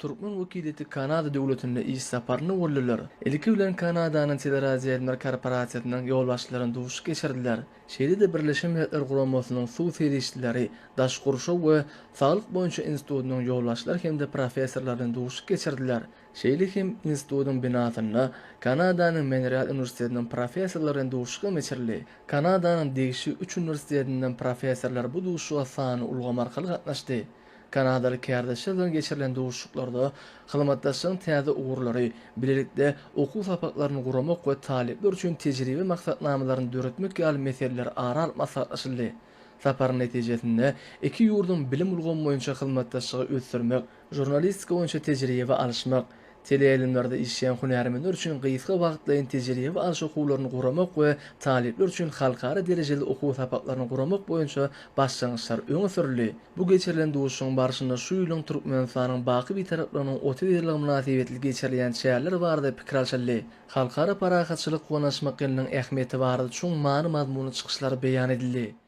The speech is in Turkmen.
Türkmen wekiliýeti Kanada döwletinde iş saparynda boldular. Ilki bilen Kanadanyň Teleradioýaýlymlar korporasiýasynyň ýolbaşçylaryna duşuşyk geçirdiler. Şeýle-de Birleşen Milletler Guramasynyň Suw serişdeleri, daşky gurşaw we saglyk boýunça institutynyň ýolbaşçylary hem-de professorlary bilen duşuşyk geçirdiler. Şeýle hem institutyň binasynda Kanadanyň Monreal uniwersitetiniň professorlary bilen duşuşyk hem geçirildi. Kanadanyň degişli üç uniwersitetinden professorlar bu duşuşyga sanly ulgam arkaly gatnaşdy. Kanadaly kärdeşler bilen geçirilen duşuşyklarda hyzmatdaşlygyň täze ugurlary, bilelikde okuw sapaklaryny guramak we talyplar üçin tejribe maksatnamalaryny döretmek ýaly meseleler ara alyp maslahatlaşyldy. Saparyň netijesinde iki ýurduň bilim ulgamy boýunça hyzmatdaşlygy ösdürmek, Žurnalistika boýunça tejribe alyşmak, teleýaýlymlarda işleýän hünärmenler üçin gysga wagtlaýyn tejribe alyş okuwlaryny guramak we talyplar üçin halkara derejeli okuw sapaklaryny guramak boýunça başlangyçlar öňe sürüldi. Bu geçirilen duşuşygyň barşynda şu ýylyň Türkmenistanyň baky Bitaraplygynyň 30 ýyllygy mynasybetli geçirilýän çäreler barada pikir alşyldy. Halkara parahatçylyk we ynaşmak ýylynyň ähmiýeti barada çuň many-mazmunly çykyşlar beýan edildi.